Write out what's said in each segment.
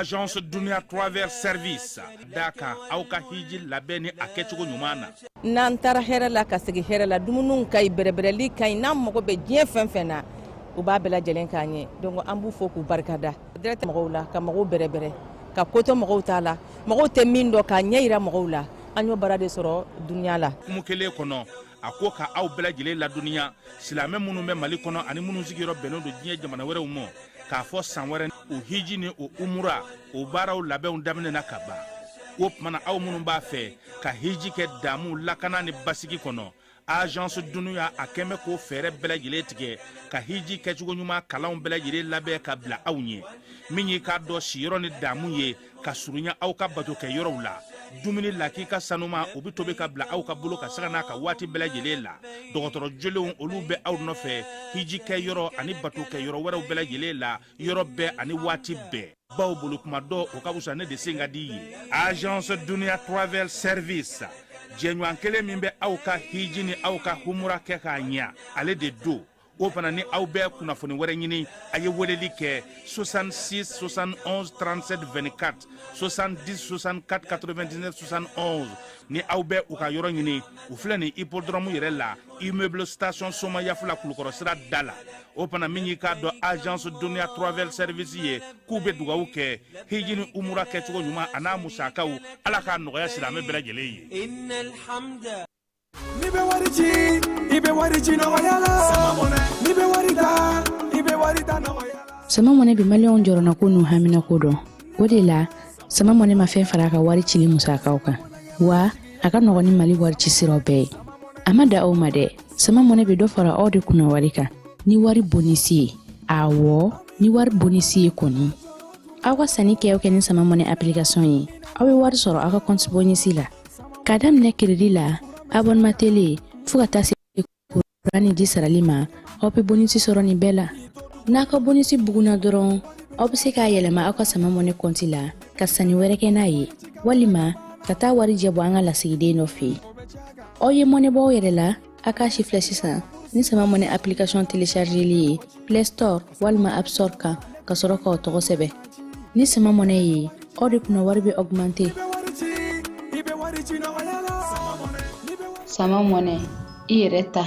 Agence Dunia Travel Service d'a kan aw ka hiji labɛn ni a kɛcogo ɲuman na. N'an taara hɛrɛ la ka segin hɛrɛ la, dumuniw ka ɲi, bɛrɛbɛrɛli ka ɲi, n'an mago bɛ diɲɛ fɛn fɛn na, u b'a bɛɛ lajɛlen k'an ye. Donc an b'u fo k'u barikada. Direct mɔgɔw la ka mɔgɔw bɛrɛbɛrɛ, ka ko to mɔgɔw t'a la, mɔgɔw tɛ min dɔn k'a ɲɛ yira mɔgɔw la. An y'o baara de sɔrɔ dunuya la. Hukumu kelen kɔnɔ, a ko ka aw bɛɛ lajɛlen ladɔnniya, silamɛ minnu bɛ Mali kɔnɔ ani minnu sigiyɔrɔ bɛnnen don diɲɛ jamana wɛrɛw ma, k'a fɔ san wɛrɛ o hiji ni o umura o baaraw labɛnw daminɛna ka ban. O tuma na, aw minnu b'a fɛ ka hiji kɛ damu, lakana ni basigi kɔnɔ, Agence Dunia a kɛn bɛ k'o fɛɛrɛ bɛɛ lajɛlen tigɛ ka hiji kɛcogo ɲuman kalanw bɛɛ lajɛlen labɛn ka bila aw ɲɛ. Min y'i k'a dɔn siyɔrɔ ni damu ye ka surunya aw ka bato kɛ yɔrɔw la, dumuni lakika sanuma o bɛ tobi ka bila aw ka bolo ka sanga n'a ka waati bɛɛ lajɛlen la. Dɔgɔtɔrɔ jolenw olu bɛ aw nɔfɛ hiji kɛ yɔrɔ ani bato kɛ yɔrɔ wɛrɛw bɛɛ lajɛlen la, yɔrɔ bɛɛ ani waati bɛɛ. Baw bolo kuma dɔ o ka fisa ne de sen ka di ye. Agence Dunia Travel Service, jɛɲɔgɔn kelen min bɛ aw ka hiji ni aw ka humura kɛ k'a ɲɛ, ale de don. O fana ni aw bɛ kunnafoni wɛrɛ ɲini, a ye weleli kɛ 66 71 37 24, 70 64 99 71. Ni aw bɛ u ka yɔrɔ ɲini, u filɛ nin hippodrome yɛrɛ la, immeuble station Somayafula, Kulukɔrɔ sira da la. O fana min y'i k'a dɔn Agence Dunia Travel Service ye, k'u bɛ dugawu kɛ hiji ni umura kɛcogo ɲuman a n'a musakaw, Ala k'a nɔgɔya silamɛ bɛɛ lajɛlen ye. N'i bɛ wari ci, i bɛ wari ci nɔgɔya la. N'i bɛ wari ta, i bɛ wari ta nɔgɔya la. Sama Mɔnɛ bɛ Maliyɛnw jɔrɔnako n'u haminako dɔn. O de la, Sama Mɔnɛ ma fɛn fara a ka wari cili musakaw kan, wa a ka nɔgɔn ni Mali wari ci siraw bɛɛ ye. A ma da aw ma dɛ, Sama Mɔnɛ bɛ dɔ fara aw de kunna wari kan ni wari bonisi ye. Awɔ, ni wari bonisi ye kɔni. Aw ka sanni kɛ o kɛ ni Sama Mɔnɛ application ye, aw bɛ wari sɔrɔ aw ka compte bonisi la. K'a daminɛ crédit la, abonnement télé, fo ka taa se kuran ni ji sarali ma, aw bɛ bonisi sɔrɔ nin bɛɛ la. N'a ka bonisi bugunna dɔrɔn, aw bɛ se k'a yɛlɛma aw ka Sama Mɔnɛ kɔnti la ka sanni wɛrɛ kɛ n'a ye, walima ka taa wari jɛ bɔ an ka lasigiden dɔ fɛ yen. Aw ye mɔnɛ bɔ aw yɛrɛ la, a k'a si filɛ sisan ni Sama Mɔnɛ application téléchargeli ye Play Store walima App Store kan, ka sɔrɔ k'aw tɔgɔ sɛbɛn. Ni Sama Mɔnɛ ye, aw de kunna wari bɛ augmenter. Sama Mɔnɛ, i yɛrɛ ta.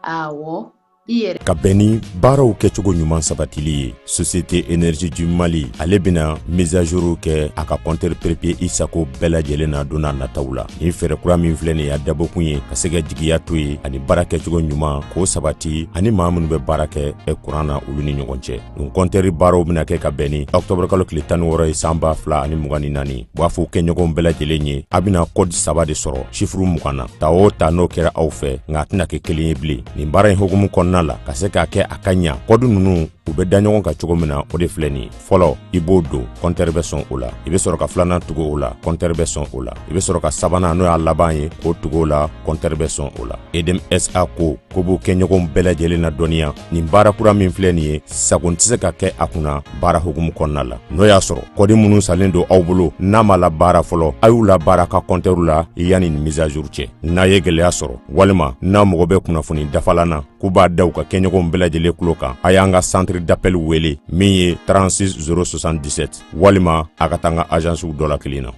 Awɔ, i yɛrɛ. Ka bɛn ni baaraw kɛcogo ɲuman sabatili ye, Société Énergie du Mali ale bɛna mise à jour kɛ a ka compteur prépayé i sago bɛɛ lajɛlen na don n'a nataw la. Nin fɛɛrɛ kura min filɛ nin ye, a dabɔkun ye ka se ka jigiya to ye ani baara kɛcogo ɲuman k'o sabati ani maa minnu bɛ baara kɛ kuran na, olu ni ɲɔgɔn cɛ. Nin compteur baaraw bɛna kɛ ka bɛn ni octobre kalo tile 16 ye san 2024. U b'a fɔ kɛɲɔgɔnw bɛɛ lajɛlen ye, a bɛna code saba de sɔrɔ chiffre 20 na. Ta o ta, n'o kɛra aw fɛ, nka a tɛna kɛ kelen ye bilen. Nin baara in hukumu kɔnɔna la, ka se k'a kɛ a ka ɲa, code ninnu u bɛ da ɲɔgɔn kan cogo min na, o de filɛ nin ye. Fɔlɔ, i b'o don, compteur bɛ sɔn o la. I bɛ sɔrɔ ka filanan tugu o la, compteur bɛ sɔn o la. I bɛ sɔrɔ ka sabanan, n'o y'a laban ye, k'o tugu o la, compteur bɛ sɔn o la. EDM SA ko ko b'u kɛɲɔgɔnw bɛɛ lajɛlen na dɔnniya, nin baara kura min filɛ nin ye, sagon tɛ se ka kɛ a kunna baara hukumu kɔnɔna la. N'o y'a sɔrɔ code minnu salen don aw bolo n'a ma la baara fɔlɔ, a y'u la baara ka compteur la yanni nin mise à jour cɛ. N'a ye gɛlɛya sɔrɔ walima n'a mago bɛ kunnafoni dafalan na, k'u b'a da u ka kɛɲɔgɔnw bɛɛ lajɛlen tulo kan, a y'an ka centre d'appel wele min ye 36 077, walima a ka taa an ka agencew dɔ la kelen na.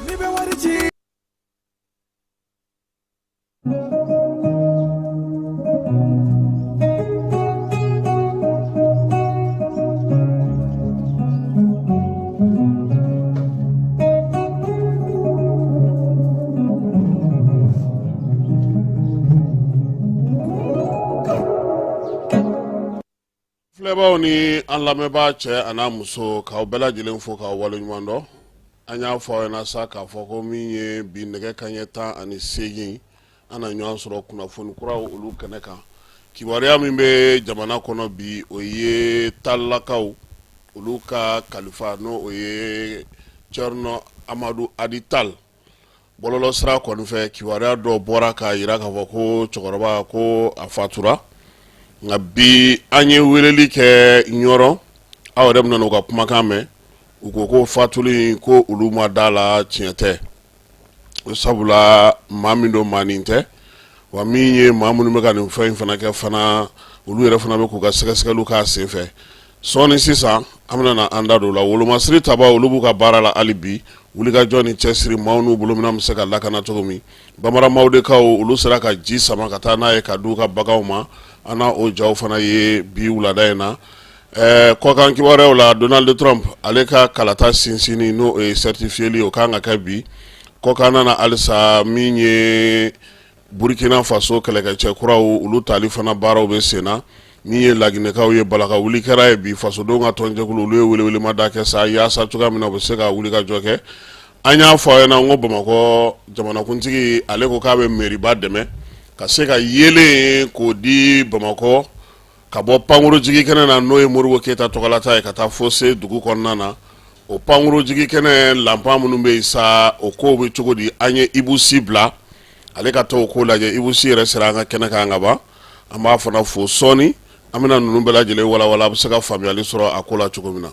N'i bɛ wari ci. Filɛbaw ni an lamɛnbaa cɛ a n'a muso, k'aw bɛɛ lajɛlen fo k'aw waleɲuman dɔn. An y'a fɔ aw ɲɛna sa k'a fɔ ko min ye bi nɛgɛ kanɲɛ 18, an na ɲɔgɔn sɔrɔ kunnafoni kuraw olu kɛnɛ kan. Kibaruya min bɛ jamana kɔnɔ bi, o ye Talilakaw olu ka kalifa, n'o o ye Thierno Amadu Adi Tal. Bɔlɔlɔ sira kɔni fɛ, kibaruya dɔ bɔra k'a jira k'a fɔ ko cɛkɔrɔba ko a fatura. Nka bi an ye weleli kɛ Ɲɔrɔ, aw yɛrɛ bɛna n'u ka kumakan mɛn. U ko ko fatuli ko olu ma da la, tiɲɛ tɛ, sabula maa min don, maanin tɛ. Wa min ye maa minnu bɛ ka nin fɛn in fana kɛ fana, olu yɛrɛ fana bɛ k'u ka sɛgɛsɛgɛliw k'a senfɛ. Sɔɔni sisan an bɛna na an da don o la. Wolomasiri taba, olu b'u ka baara la hali bi, wulikajɔ ni cɛsiri, maaw n'u bolominɛn bɛ se ka lakana cogo min. Bamara Mawudekaw, olu sera ka ji sama ka taa n'a ye ka di u ka baganw ma. An na o jaw fana ye bi wulada in na. Kɔkan kibaruyaw la, Donald Trump ale ka kalata sinsinni, n'o ye certifieli, o kan ka kɛ bi. Kɔkan na halisa, min ye Burkina Faso kɛlɛkɛcɛ kuraw, olu tali fana baaraw bɛ sen na. Min ye Laginɛkaw ye, balaka wuli kɛra ye bi. Fasodenw ka tɔnjɛkulu, olu ye welewelemada kɛ sa yaasa cogoya min na u bɛ se ka wuli ka jɔ kɛ. An y'a fɔ aw ɲɛna ko Bamakɔ jamanakuntigi ale ko k'a bɛ meriba dɛmɛ ka se ka yeelen k'o di Bamakɔ ka bɔ pankurujigi kɛnɛ na, n'o ye Modibo Keyita tɔgɔlata ye, ka taa fo se dugu kɔnɔna na. O pankurujigi kɛnɛ lanpan minnu bɛ yen sa, o kow bɛ cogo di? An ye Ibu Si bila ale ka taa o ko lajɛ. Ibu Si yɛrɛ sera an ka kɛnɛ kan ka ban, an b'a fana fo. Sɔɔni an bɛna ninnu bɛɛ lajɛlen walawala, a bɛ se ka faamuyali sɔrɔ a ko la cogo min na.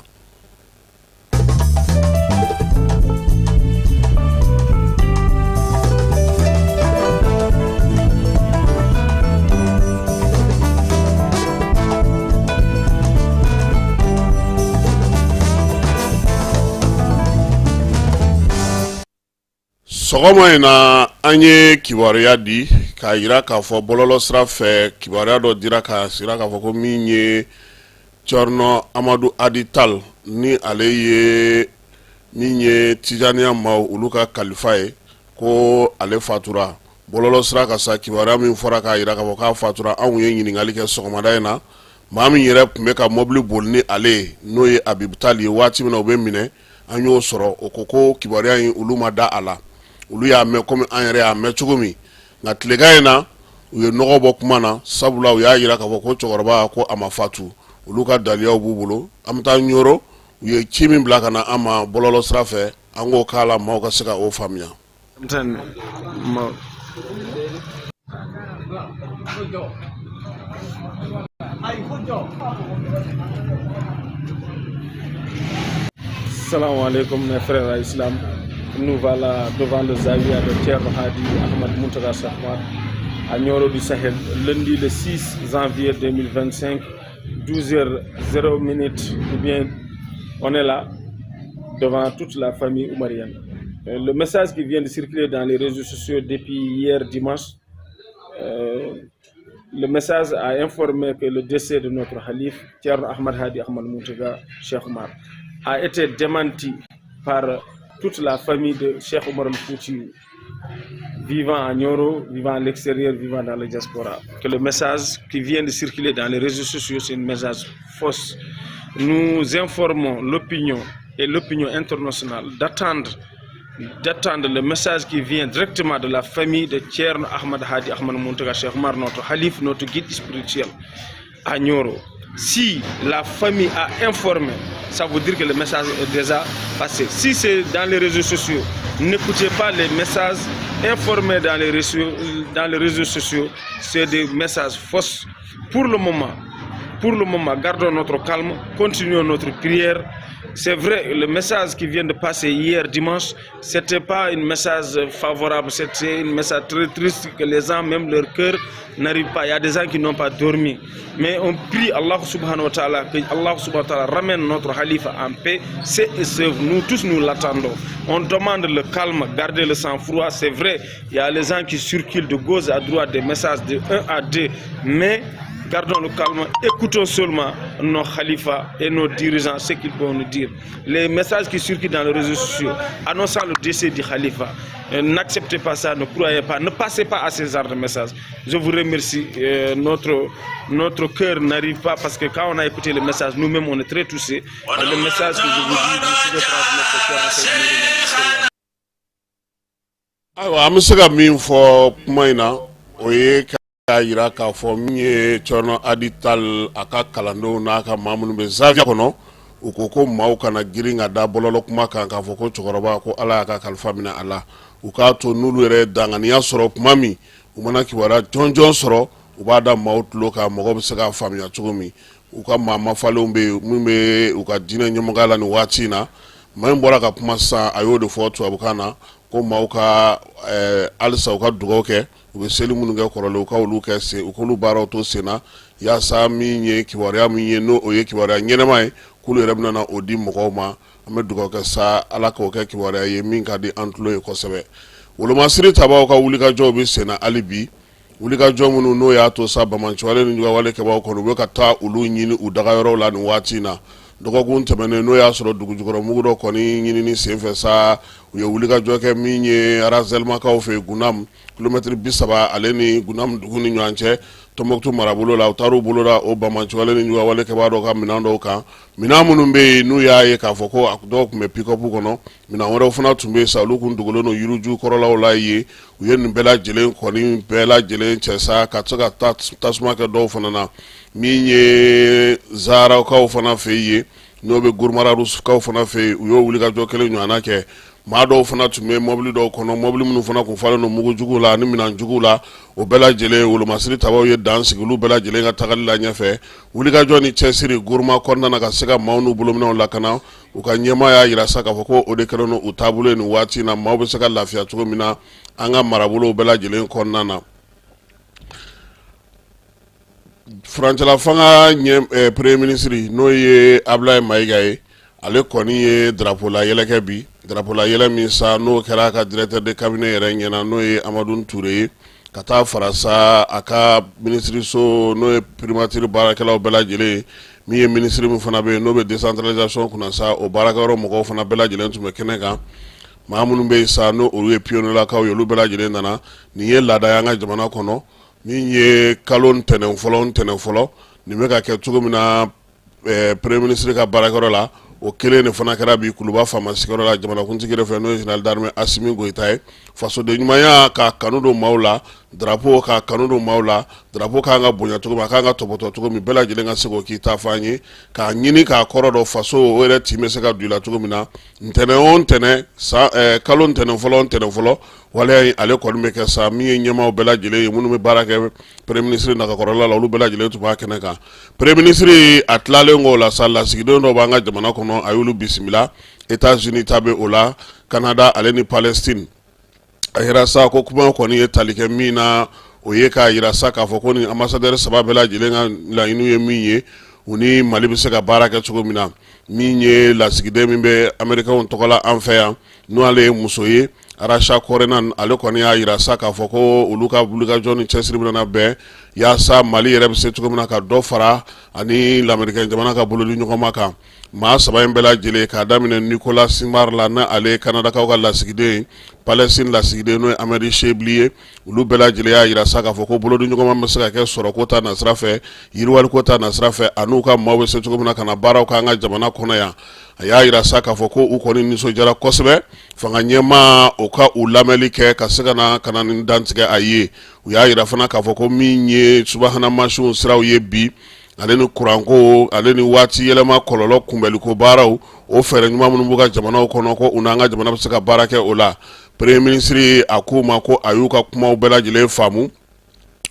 Sɔgɔma in na, an ye kibaruya di k'a jira k'a fɔ bɔlɔlɔ sira fɛ, kibaruya dɔ dira k'a jira k'a fɔ ko min ye Thierno Amadu Adi Tal, ni ale ye min ye Tijaniya maaw olu ka kalifa ye, ko ale fatura. Bɔlɔlɔ sira kan sa, kibaruya min fɔra k'a jira k'a fɔ k'a fatura, anw ye ɲininkali kɛ sɔgɔmada in na maa min yɛrɛ tun bɛ ka mɔbili boli ni ale ye, n'o ye Abibu Tal ye, waati min na u bɛ minɛ, an y'o sɔrɔ. O ko ko kibaruya in, olu ma da a la, olu y'a mɛn komi an yɛrɛ y'a mɛn cogo min. Nka tilegan in na, u ye nɔgɔ bɔ kuma na, sabula u y'a jira k'a fɔ ko cɛkɔrɔba ko a ma fatu. Olu ka daliyaw b'u bolo. An bɛ taa Ɲɔrɔ, u ye ci min bila ka na an ma bɔlɔlɔ sira fɛ, an k'o k'a la, maaw ka se ka o faamuya. Salam alaikum mes frères islam. Nous voilà devant le Zawiya de Thierno Hadi Ahmad Mountaga Cheikh à Nioro du Sahel, lundi le 6 janvier 2025, 12h0 minutes, ou bien on est là devant toute la famille oumarienne. Le message qui vient de circuler dans les réseaux sociaux depuis hier dimanche, le message a informé que le décès de notre Khalif, Thierno Ahmad Hadi Ahmad Mountaga Cheikh Oumar, a été démenti par toute la famille de Cheikh Oumar Al Foutiyou, vivant à Nioro, vivant à l'extérieur, vivant dans la diaspora. Que le message qui vient de circuler dans les réseaux sociaux, c'est un message fausse. Nous informons l'opinion et l'opinion internationale d'attendre le message qui vient directement de la famille de Thierno Ahmad Hadi Ahmad Mountaga Cheikh Oumar, notre Khalif, notre guide spirituel à Nioro. Si la famille a informé, ça veut dire que le message est déjà passé. Si c'est dans les réseaux sociaux, n'écoutez pas les messages informés dans les réseaux sociaux, c'est des messages fausses. Pour le moment, gardons notre calme, continuons notre prière. C'est vrai, le message qui vient de passer hier dimanche, c'était pas un message favorable, c'était un message très triste que les gens, même leur cœur, n'arrivent pas. Il y a des gens qui n'ont pas dormi. Mais on prie Allah subhanahu wa ta'ala, que Allah subhanahu wa ta'ala ramène notre khalifa en paix. C'est nous tous nous l'attendons. On demande le calme, garder le sang-froid. C'est vrai, il y a les gens qui circulent de gauche à droite des messages de 1 à 2, mais Gardons le calme, écoutons seulement nos khalifas et nos dirigeants, ce qu'ils peuvent nous dire. Les messages qui circulent dans les réseaux sociaux annonçant le décès du khalifa, n'acceptez pas ça, ne croyez pas, ne passez pas à ces genres de messages. Je vous remercie. Notre cœur n'arrive pas parce que quand on a écouté le message, nous-mêmes on est très touchés. Le message que je vous dis, vous pouvez transmettre, c'est Ayiwa, an bɛ se ka min fɔ kuma in na, o ye k'a jira k'a fɔ min ye Thierno Hady Tall, a ka kalandenw n'a ka maa minnu bɛ zawiya kɔnɔ, u ko ko maaw kana girin ka da bɔlɔlɔ kuma kan k'a fɔ ko cɛkɔrɔba ko Ala y'a ka kalifa minɛ a la. U k'a to n'olu yɛrɛ danganiya sɔrɔ tuma min, u mana kibaruya jɔnjɔn sɔrɔ, u b'a da maaw tulo kan, mɔgɔ bɛ se k'a faamuya cogo min. U ka maa mafalenw bɛ yen min bɛ u ka diinɛ ɲɛmɔgɔya la nin waati in na. Maa min bɔra ka kuma sisan, a y'o de fɔ tubabukan na ko maaw ka halisa u ka dugawu kɛ, u bɛ seli minnu kɛ kɔrɔlen, u ka olu kɛ sen, u k'olu baaraw to sen na, yaasa min ye kibaruya min ye, n'o o ye kibaruya ɲɛnama ye, k'olu yɛrɛ bɛna o di mɔgɔw ma. An bɛ dugawu kɛ sa, Ala k'o kɛ kibaruya ye min ka di an tulo ye kosɛbɛ. Wolomasiri tabaw ka wulikajɔw bɛ sen na hali bi, wulikajɔ minnu n'o y'a to sa banbaanciwale ni juguyawale kɛbaaw kɔni, u bɛ ka taa olu ɲini u dagayɔrɔw la nin waati in na. Dɔgɔkun tɛmɛnen, n'o y'a sɔrɔ dugujukɔrɔ mugu dɔ kɔni ɲinini senfɛ sa, u ye wulikajɔ kɛ min ye Arazɛlimakaw fɛ Gunam, kilomɛtiri 30 ale ni Gunam dugu ni ɲɔgɔn cɛ, Tɔnbɔkutu marabolo la. U taar'u bolo da o banbaanciwale ni juguyawale kɛbaa dɔw ka minɛn dɔw kan, minɛn minnu bɛ yen n'u y'a ye k'a fɔ ko dɔw tun bɛ pick-up kɔnɔ, minɛn wɛrɛw fana tun bɛ yen sa, olu tun dogolen don yiriju kɔrɔlaw la yen. U ye nin bɛɛ lajɛlen kɔni bɛɛ lajɛlen cɛ sa, ka se ka tasuma kɛ dɔw fana na. Min ye Zarakaw fana fɛ yen, n'o bɛ Gurumararusukaw fana fɛ yen, u y'o wulikajɔ kelen ɲɔgɔnna kɛ. Maa dɔw fana tun bɛ mɔbili dɔw kɔnɔ, mɔbili minnu fana tun falen don mugujugu la ani minɛn jugu la. O bɛɛ lajɛlen, wolomasiri tabaw ye dan sigi olu bɛɛ lajɛlen ka tagali la ɲɛfɛ. Wulikajɔ ni cɛsiri Guruma kɔnɔna na ka se ka maaw n'u bolominɛnw lakana, u ka ɲɛmaa y'a jira sa k'a fɔ ko o de kɛlen don u taabolo ye nin waati in na, maaw bɛ se ka lafiya cogo min na an ka marabolow bɛɛ lajɛlen kɔnɔna na. Furancɛla fanga ɲɛ premier ministre, n'o ye Abulaye Mayiga ye, ale kɔni ye drapeau la yɛlɛ kɛ bi. Drapeau la yɛlɛ min sa, n'o kɛra a ka directeur de cabinet yɛrɛ ɲɛna, n'o ye Amadu Ture ye, ka taa fara sa a ka minisiriso, n'o ye primature baarakɛlaw bɛɛ lajɛlen ye. Min ye minisiri min fana bɛ yen, n'o bɛ décentralisation kunna sa, o baarakɛyɔrɔ mɔgɔw fana bɛɛ lajɛlen tun bɛ kɛnɛ kan. Maa minnu bɛ yen sa, n'o olu ye piyonelakaw ye, olu bɛɛ lajɛlen nana. Nin ye laada ye an ka jamana kɔnɔ, min ye kalo ntɛnɛn fɔlɔ, ntɛnɛn fɔlɔ nin bɛ ka kɛ cogo min na premier ministre ka baarakɛyɔrɔ la, o kelen de fana kɛra bi Kuluba faama sigiyɔrɔ la, jamanakuntigi yɛrɛ fɛ, n'o ye général d'armée Asimi Goyita ye. Fasoden ɲumanya k'a kanu don maaw la, drapeau k'a kanu don maaw la, drapeau k'an ka bonya cogo min, a k'an ka tɔpɔtɔ cogo min, bɛɛ lajɛlen ka se k'o k'i ta fan ye, k'a ɲini k'a kɔrɔ dɔn, faso o yɛrɛ tin bɛ se ka don i la cogo min na. Ntɛnɛn o ntɛnɛn, kalo ntɛnɛn fɔlɔ, ntɛnɛn fɔlɔ, waleya in ale kɔni bɛ kɛ sa. Min ye ɲɛmaaw bɛɛ lajɛlen ye minnu bɛ baara kɛ premier ministre nagakɔrɔla la, olu bɛɛ lajɛlen tun b'a kɛnɛ kan. Premier ministre a tilalen k'o la sa, lasigiden dɔw b'an ka jamana kɔnɔ, a y'olu bisimila. États-Unis ta bɛ o la, Canada ale ni Palestine. A yira sa ko kuma kɔni ye tali kɛ min na, o ye k'a yira sa k'a fɔ ko ni ambassadeur saba bɛɛ lajɛlen ka laɲini ye min ye, u ni Mali bɛ se ka baara kɛ cogo min na. Min ye lasigiden min bɛ Américains tɔgɔ la an fɛ yan, n'o ale ye muso ye, Arasa Kɔrɛna, ale kɔni y'a yira sa k'a fɔ ko olu ka wulikajɔ ni cɛsiri bɛna bɛn yaasa Mali yɛrɛ bɛ se cogo min na ka dɔ fara ani lamerikɛn jamana ka bolodi ɲɔgɔnma kan. Maa saba in bɛɛ lajɛlen, k'a daminɛ Nicolas Simard la, n'ale ye Kanadakaw ka lasigiden ye, Palestine lasigiden, n'o ye Amadi Chebli ye, olu bɛɛ lajɛlen y'a yira sa k'a fɔ ko bolodi ɲɔgɔnma bɛ se ka kɛ sɔrɔko ta nasira fɛ, yiriwaliko ta nasira fɛ, an'u ka maaw bɛ se cogo min na ka na baaraw k'an ka jamana kɔnɔ yan. A y'a yira sa k'a fɔ ko u kɔni nisɔndiyara kosɛbɛ fanga ɲɛmaa o ka u lamɛnli kɛ ka se ka na ka na nin dantigɛ a ye. U y'a yira fana k'a fɔ ko min ye subahana mansinw siraw ye bi, ale ni kuranko, ale ni waati yɛlɛma kɔlɔlɔ kunbɛnliko baaraw, o fɛɛrɛ ɲuman minnu b'u ka jamanaw kɔnɔ, ko u n'an ka jamana bɛ se ka baara kɛ o la. Premier ministre a k'u ma ko a y'u ka kumaw bɛɛ lajɛlen faamu,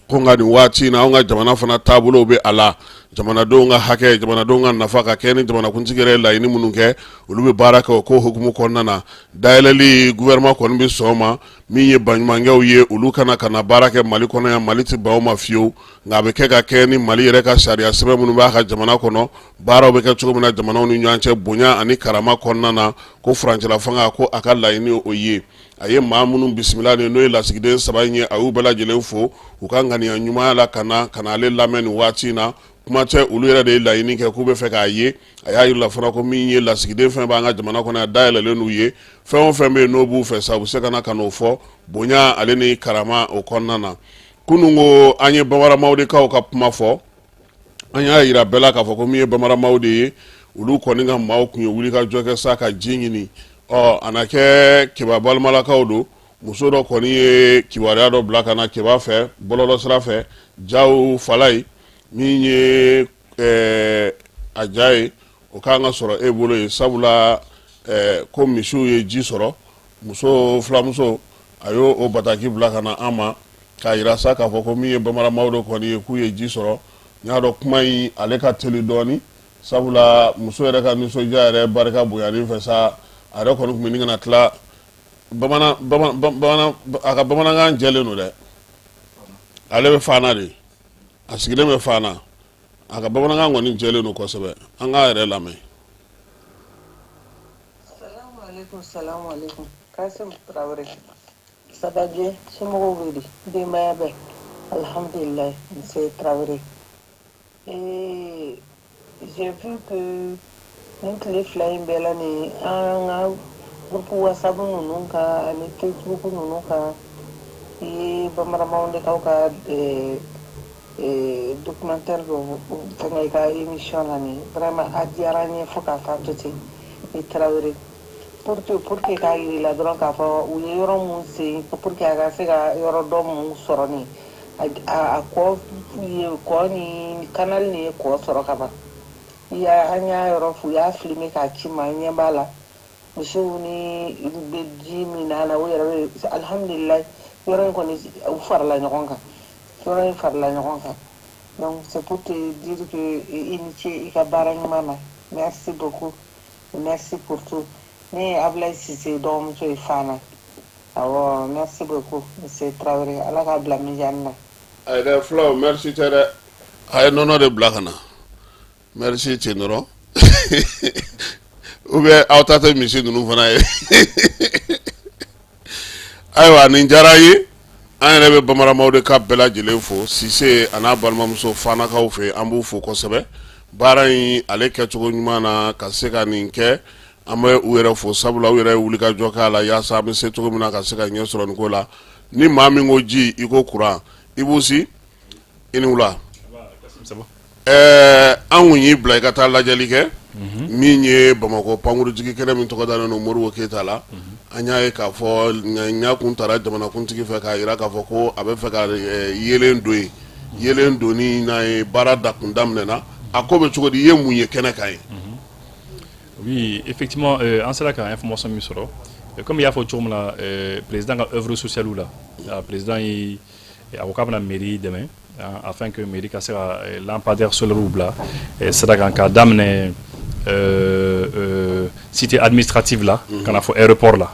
ko nka nin waati in na, anw ka jamana fana taabolo bɛ a la, jamanadenw ka hakɛ, jamanadenw ka nafa ka kɛ ni jamanakuntigi yɛrɛ ye laɲini minnu kɛ, olu bɛ baara kɛ o ko hukumu kɔnɔna na. Dayɛlɛli gouvernement kɔni bɛ sɔn o ma. Min ye baɲumankɛw ye, olu kana ka na baara kɛ Mali kɔnɔ yan, Mali tɛ ban o ma fiyewu, nka a bɛ kɛ ka kɛ ni Mali yɛrɛ ka sariya sɛbɛn minnu b'a ka jamana kɔnɔ, baaraw bɛ kɛ cogo min na jamanaw ni ɲɔgɔn cɛ, bonya ani karama kɔnɔna na, ko furancɛla fanga ko a ka laɲini o ye. A ye maa minnu bisimila nin n'o ye lasigiden saba in ye, a y'u bɛɛ lajɛlen fo u ka ŋaniya ɲumanya la ka na ka na ale lamɛn nin waati in na. Kuma tɛ, olu yɛrɛ de ye laɲini kɛ k'u bɛ fɛ k'a ye. A y'a yir'u la fana ko min ye lasigiden fɛn b'an ka jamana kɔnɔ yan, dayɛlɛlen n'u ye, fɛn o fɛn bɛ yen n'o b'u fɛ sa, u bɛ se ka na ka n'o fɔ bonya ale ni karama o kɔnɔna na. Kunun ko an ye Bamara Mawudikaw ka kuma fɔ, an y'a yira bɛɛ la k'a fɔ ko min ye Bamara Mawudi ye, olu kɔni ka maaw tun ye wulikajɔ kɛ sa ka ji ɲini. Ɔ a na kɛ Keba balimalakaw don, muso dɔ kɔni ye kibaruya dɔ bila ka na Keba fɛ bɔlɔlɔ sira fɛ, Jaw Falayi min ye a ja ye, o kan ka sɔrɔ e bolo ye, sabula ko misiw ye ji sɔrɔ. Muso filamuso a y'o o bataki bila ka na an ma k'a yira sa k'a fɔ ko min ye Bamara Mawudu kɔni ye, k'u ye ji sɔrɔ. N y'a dɔn kuma in ale ka teli dɔɔni, sabula muso yɛrɛ ka nisɔndiya yɛrɛ barika bonyani fɛ sa, a yɛrɛ kɔni tun bɛ ɲini ka na tila bamanan a ka bamanankan jɛlen don dɛ. Ale bɛ Fana de, a sigilen bɛ Fana, a ka bamanankan kɔni jɛlen don kosɛbɛ. An k'a yɛrɛ lamɛn. Salamu alaikum, salamu alaikum. Kasim Traore. Sabajɛ, somɔgɔw bɛ di? Denbaya bɛɛ? Alhamdulillah, Monsieur Traoré. Et j'ai vu que nin tile 2 in bɛɛ la nin, an ka groupe WhatsApp ninnu kan ani Facebook ninnu kan, i ye Bamara Mawudekaw ka documentaire dɔ fɛngɛ i ka émission la nin. Vraiment, a diyara n ye fo k'a fɔ a to ten. I Traoré. Pour que k'a yir'i la dɔrɔn k'a fɔ u ye yɔrɔ mun sen pour que a ka se ka yɔrɔ dɔ mun sɔrɔ nin, a kɔ ye kɔ ni canal nin ye kɔ sɔrɔ ka ban. I y'a an y'a yɔrɔ f'u y'a filmer k'a ci ma, an ɲɛ b'a la, misiw ni bɛ ji min na la, u yɛrɛ bɛ alhamdulilayi. Yɔrɔ in kɔni, u farala ɲɔgɔn kan, yɔrɔ in farala ɲɔgɔn kan. Donc c'est pour te dire que i ni ce i ka baara ɲuman na. Merci beaucoup, merci pour tout. Ne ye Ablaye Cissé dɔgɔmuso ye Fana. Awɔ, merci beaucoup, monsieur Traoré. Ala k'a bila mijani na. Ayi dɛ, fulaw, merci tɛ dɛ, a ye nɔnɔ de bila ka na. Merci ten dɔrɔn, ou bien aw ta tɛ misi ninnu fana ye. Ayiwa, nin diyara an ye. An yɛrɛ bɛ Bamara Mawudu ka bɛɛ lajɛlen fo, Sise a n'a balimamuso Fanakaw fɛ, an b'u fo kosɛbɛ baara in ale kɛcogo ɲuman na ka se ka nin kɛ. An bɛ u yɛrɛ fo, sabula u yɛrɛ ye wulikajɔ k'a la yaasa an bɛ se cogo min na ka se ka ɲɛ sɔrɔ nin ko la. Ni maa min ko ji, i ko kuran. I b'u si i ni wula. Ɛɛ, an kun y'i bila i ka taa lajɛli kɛ min ye Bamakɔ pankurujigi kɛnɛ min tɔgɔ dalen don Modibo Keyita la. An y'a ye k'a fɔ ɲa kun taara jamanakuntigi fɛ k'a jira k'a fɔ ko a bɛ fɛ ka yeelen don yen. Yeelen donni n'a ye baara da kun daminɛna, a ko bɛ cogo di? I ye mun ye kɛnɛ kan ye? Oui, effectivement, an sera ka information min sɔrɔ, comme i y'a fɔ cogo min na, président ka œuvre sociale la, président ye a ko k'a bɛna mairie dɛmɛ afin que mairie ka se ka lampadaire solaire bila sira kan, k'a daminɛ cité administrative la ka na fɔ aéroport la,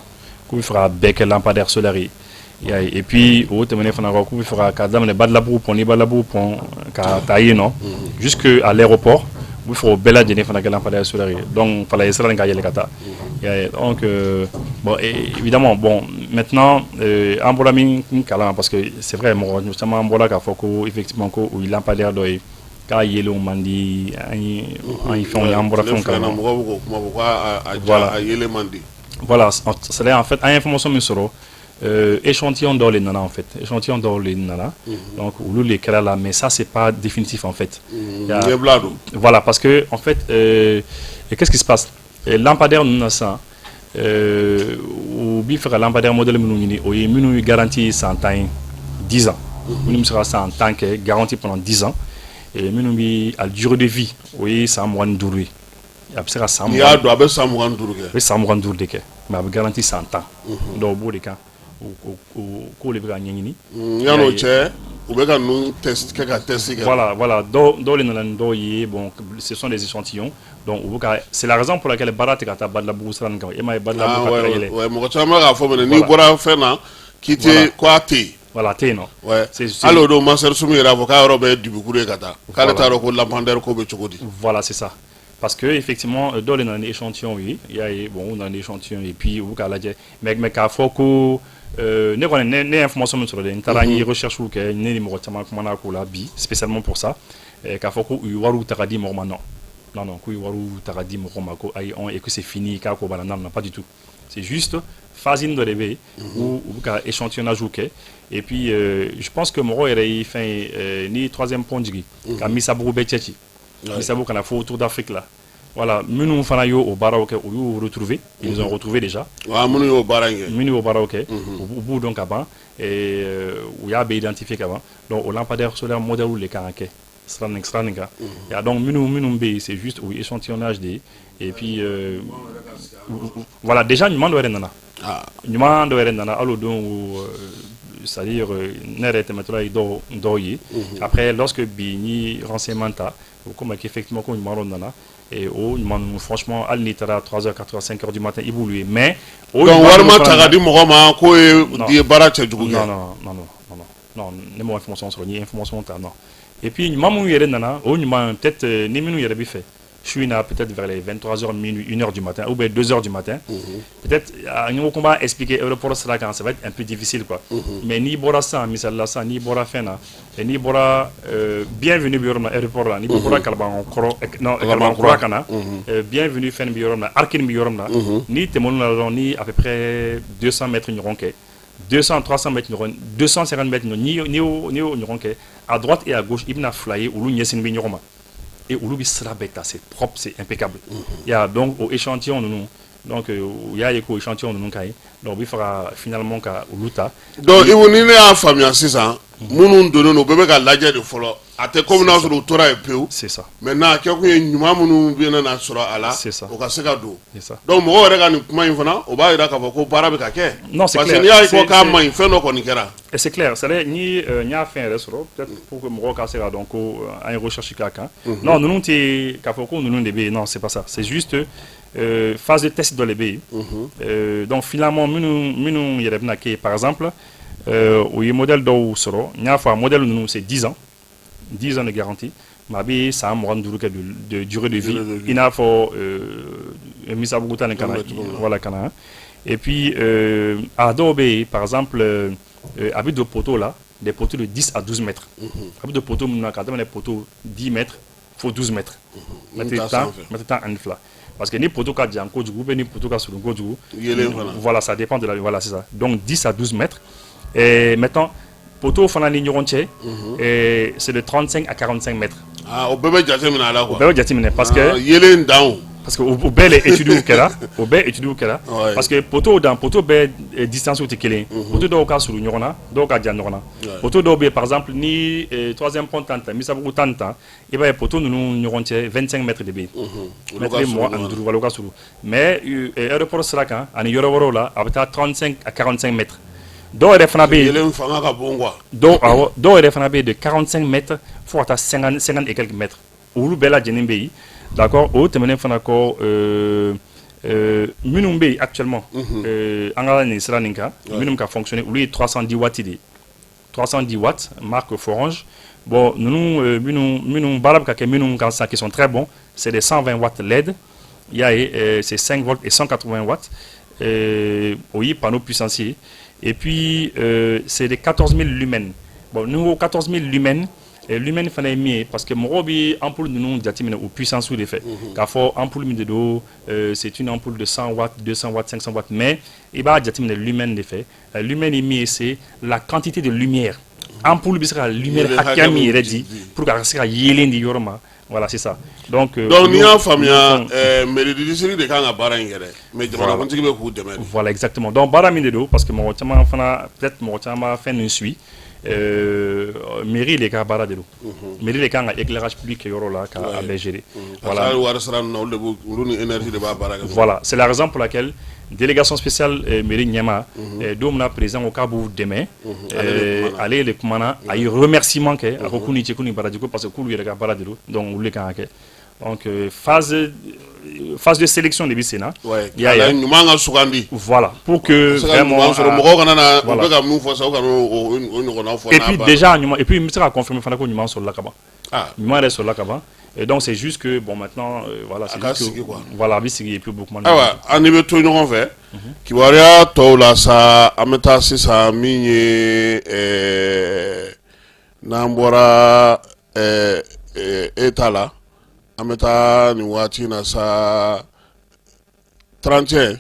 k'u bɛ fɛ ka bɛɛ kɛ lampadaire solaire ye. I y'a ye? Et puis o tɛmɛnen fana kɔ, k'u bɛ fɛ ka daminɛ Badalabugu pont, ni Badalabugu pont ka taa yen nɔ jusque à l'aéroport, u bɛ fɛ o bɛɛ lajɛlen fana kɛ lampadaire solaire ye. Donc fala ye sira nin ka yɛlɛ ka taa. I y'a ye? Donc bon, évidemment, bon, maintenant an bɔra min kalama, parce que c'est vrai, mɔgɔ caman bɔra k'a fɔ ko effectivement ko o ye lampadaire dɔ ye k'a yelenw man di. An ye fɛnw ye, an bɔra fɛnw kalama. Mɔgɔw bɛ k'o kuma fɔ k'a Voilà. a yeelen man di. Voilà, c'est en fait an ye information min sɔrɔ, échantillon dɔw de nana en fait, échantillon dɔw de nana. Donc olu de kɛra la, mais ça c'est pas définitif en fait. Ɲɛbila don. Voilà, parce que en fait, et qu'est-ce qui se passe? Lampadaire ninnu na sisan, u b'i fɛ ka lampadaire modèle minnu ɲini, o ye minnu ye garantie san 10 ye, 10 ans, minnu bɛ se ka san 10 kɛ, garantie pendant 10 ans, et minnu bi a durée de vie o ye san 25 ye. A bɛ se ka san N'i y'a don, a bɛ san 25 kɛ. A bɛ san 25 de kɛ, mais a bɛ garantie san 10. Donc o b'o de kan, o k'o de bɛ ka ɲɛɲini. Yan'o cɛ, u bɛ ka ninnu test kɛ, ka test kɛ. Voilà, dɔw de nana ni dɔw ye. Bon, ce sont des échantillons. Donc u bɛ ka, c'est la raison pour laquelle baara tɛ ka taa Badalabugu sira nin kan. E m'a ye, Badalabugu ka taa yɛlɛ. Ouais, mɔgɔ caman bɛ k'a fɔ mɛnɛ, n'i bɔra fɛn na k'i tɛ ko a tɛ yen. Voilà, a tɛ yen nɔ. Ouais, hali o don Master Sumu yɛrɛ y'a fɔ k'a yɔrɔ bɛɛ ye dibikuru ye ka taa, k'ale t'a dɔn ko lampadaire ko bɛ cogo di. Voilà, c'est ça. Parce que effectivement dɔw de nana ni échantillon ye, i y'a ye. Bon, u nana ni échantillon et puis u bɛ k'a lajɛ, mais k'a fɔ ko ne kɔni, ne ye information min sɔrɔ dɛ, n taara, n ye recherche kɛ, ne ni mɔgɔ caman kumana ko la bi spécialement pour ça, k'a fɔ ko u ye wariw ta ka di mɔgɔ ma, non non non, k'u ye wariw ta ka di mɔgɔ ma ko ayi, et que c'est fini, k'a ko banna, non non, pas du tout. C'est juste phase dɔ de bɛ yen où u bɛ ka échantillonnage kɛ. Et puis je pense que mɔgɔw yɛrɛ ye fɛn ye, ni troisième pont jigin ka Misabugu bɛɛ cɛ ci, Misabugu kana fo Tour d'Afrique la, voilà, minnu fana y'o o baaraw kɛ, u y'u retrouver, ils ont retrouvé déjà. Wa minnu y'o baara in kɛ. Minnu y'o baaraw kɛ, u b'u dɔn ka ban, u y'a bɛɛ identifier ka ban. Donc o lampadaire solaire modèle de kan ka kɛ sira nin kan ya. Donc minnu bɛ yen, c'est juste o échantillonnage de ye. Et puis voilà, déjà ɲuman dɔ yɛrɛ nana, ɲuman dɔ yɛrɛ nana hali o don, c'est-à-dire ne yɛrɛ tɛmɛtɔla ye dɔw ye. Après, lorsque bi n ye renseignement ta, o ko ma qu'effectivement ko ɲuman dɔ nana, et o ɲuman ninnu, franchement, hali n'i taara 3 heures, 4 heures, 5 heures du matin, i b'olu ye, mais o. Donc wari ma ta ka di mɔgɔ ma k'o ye baara cɛjugu kɛ? Non non non non non non, ne m'o information sɔrɔ, n ye information ta, non. Et puis ɲuman minnu yɛrɛ nana, o ɲuman, peut-être ni minnu yɛrɛ bɛ fɛ su in na, peut-être vers les 23h, minuit, 1h du matin ou bien 2h du matin. Peut-être, nous, on va expliquer aéroport sera quand ça va être un peu difficile, quoi. Mais n'i bɔra sisan, misali la sisan, n'i bɔra fɛn na, n'i bɔra bienvenue bɛ yɔrɔ min na, aéroport la, n'i bɔra Kalaban-kɔrɔ, non, Kalaban-kura ka na, bienvenue fɛn bɛ yɔrɔ min na, arc bɛ yɔrɔ min na, n'i tɛmɛn'o la dɔrɔn, ni à peu près 200 mètres ɲɔgɔn kɛ, 200, 300 mètres ɲɔgɔn, 250 mètres ɲɔgɔn, n'i y'o ɲɔgɔn kɛ, à droite et à gauche, i bɛna fila ye, olu ɲɛsin bɛ ɲɔgɔn ma. Et olu bɛ sira bɛɛ ta, c'est propre, c'est impeccable. Il y a donc o échantillon ninnu, donc u y'a ye ko échantillon ninnu ka ɲi, donc u bɛ fɛ ka finalement ka olu ta. Donc Ibu, ni ne y'a faamuya sisan, minnu donnen don, u bɛɛ bɛ ka lajɛ de fɔlɔ, a tɛ komi n'a sɔrɔ u tora yen pewu. C'est ça. Maintenant a kɛkun ye ɲuman minnu bɛ na sɔrɔ a la, C'est ça. o ka se ka don. C'est ça. Donc mɔgɔw yɛrɛ ka nin kuma in fana, o b'a jira k'a fɔ ko baara bɛ ka kɛ. Non, c'est parce que clair. n'i y'a ye ko k'a man ɲi, fɛn dɔ kɔni kɛra. Et c'est clair, c'est-à-dire ni n y'a fɛn yɛrɛ sɔrɔ, peut-être pour que mɔgɔw ka se k'a dɔn ko an ye recherche k'a kan. Non, ninnu tɛ k'a fɔ ko ninnu de bɛ yen, non, c'est pas ça. C'est juste phase de test dɔ de bɛ yen. Donc finalement minnu yɛrɛ bɛna kɛ yen, par exemple, o ye modèle dɔw sɔrɔ, n y'a fɔ, a modèle ninnu, c'est 10 ans, 10 ans de garantie. Mais a bɛ san 25 kɛ de durée de vie, i n'a fɔ Misabugu ta nin kana, voilà, kana. Et puis a dɔw bɛ yen, par exemple, a bɛ don poteau la, des poteaux de 10 à 12 mètres. A bɛ don poteau minnu na, ka daminɛ poteau 10 mètres fo 12 mètres. Mètre 10, mètre 12. Parce que ni poteau ka jan kojugu ou bien ni poteau ka surun kojugu, Yelen fana. Voilà, ça dépend de la, voilà, c'est ça. Donc 10 à 12 mètres. Et maintenant, poteau fana ni ɲɔgɔn cɛ, et c'est de 35 à 45 mètres. Ah, o bɛɛ bɛ jateminɛ a la O quoi. bɛɛ bɛ jateminɛ parce que Ah, yelen dan o. Parce que o bɛɛ les études kɛra, o bɛɛ études kɛra. Parce que poteau dan, poteau bɛɛ distance tɛ kelen ye. Poteau dɔw ka surun ɲɔgɔn na, dɔw ka jan ɲɔgɔn na. Poteau dɔw bɛ yen, par exemple, ni troisième pont tan ta, Misabugu tan ta, i b'a ye poteau ninnu ɲɔgɔn cɛ, 25 mètres de bɛ yen. Olu ka Mètre surun mugan ɲɔgɔn ani na. duuru, wala u ka surun. Mais aéroport sira kan ani yɔrɔ wɛrɛw la, a bɛ taa 35 à 45 mètres. Dɔw yɛrɛ fana bɛ yen. Yelen fanga ka bon quoi. Dɔw, awɔ, dɔw yɛrɛ fana bɛ yen de 45 mètres fo ka taa 50, 50 et quelques mètres. Olu bɛɛ lajɛlen bɛ yen. D'accord, o tɛmɛnen fana kɔ, minnu bɛ yen actuellement, an ka nin sira nin kan, minnu ka fonctionner, olu ye 310 watts de ye. 310 watts, marque Forange. Bon, ninnu minnu baara bɛ ka kɛ minnu kan sisan, qui sont très bons, c'est des 120 watts LED. I y'a ye, c'est 5 volts et 180 watts. O ye panneau puissance ye. Et puis c'est des 14 000 lumens. Bon, ni ko 14 000 lumens, lumen fana ye min ye, parce que mɔgɔw bɛ ampoule ninnu jateminɛ o puissance de fɛ, k'a fɔ ampoule min de don, c'est une ampoule de 100 watts, 200 watts, 500 watts, mais i b'a jateminɛ lumen de fɛ. Lumen ye min ye, c'est la quantité de lumière. Ampoule bɛ se ka lumière Yelen hakɛya hakɛ min min yɛrɛ di. di pour que a ka se ka yeelen di yɔrɔ ma. Voilà, c'est ça. Donc Donc n'i y'a faamuya, olu mairie du district de kan ka baara in kɛ dɛ, mais jamanakuntigi bɛ k'u dɛmɛ de. Voilà, exactement. Donc, baara min de don, parce que mɔgɔ caman fana, peut-être mɔgɔ caman b'a fɛn ninnu suit. Mairie de ka baara de don. Mairie de kan ka éclairage public kɛ yɔrɔ la ka a bɛɛ gérer. Voilà. Voilà. Hali wari sara ninnu na, olu de b'u, olu ni énergie de b'a baara kɛ. Voilà, c'est la raison pour laquelle délégation spéciale mairie ɲɛmaa, don min na président ko k'a b'u dɛmɛ, Ale de kumana. Ale de kumana, a ye remerciement kɛ, a ko k'u ni ce, k'u ni baraji, ko parce que k'olu yɛrɛ ka baara de don, donc olu de kan ka kɛ. Donc phase de sélection de bɛ sen na. I y'a K'a ye. lajɛ ɲuman ka sugandi. Voilà, pour que Se ka vraiment ɲuman sɔrɔ, mɔgɔw kana na u voilà. bɛ ka mun fɔ sa, u kana o ɲɔgɔnna fɔ Et n'a puis banna. déjà ɲuman, et puis n bɛ se ka confirmer fana ko ɲuman sɔrɔla ka ban. Ah. Ɲuman yɛrɛ sɔrɔla ka ban. Et donc c'est juste que bon, maintenant, voilà, c'est A ka juste que sigi quoi. Voilà, a bɛ sigi et puis u bɛ kuma. Ayiwa, an ni bɛ to ɲɔgɔn fɛ kibaruya tɔw la sa. An bɛ taa sisan min ye, n'an bɔra e ta la, an bɛ taa nin waati in na sa, 31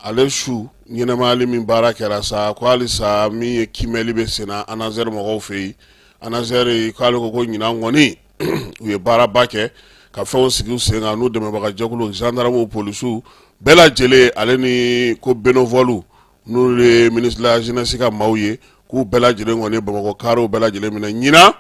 ale su ɲɛnɛmayali min baara kɛra sa, ko halisa min ye kiimɛli bɛ senna ANASER mɔgɔw fɛ yen. ANASER k'ale ko ɲinan kɔni u ye baaraba kɛ ka fɛnw sigi u sen kan, n'u dɛmɛbaga jɛkulu, gendarmew, polisiw bɛɛ lajɛlen, ale ni ko bénévole, n'olu ye ministre de la Jeunesse ka maaw ye, k'u bɛɛ lajɛlen kɔni Bamakɔ karew bɛɛ lajɛlen minɛ ɲinan,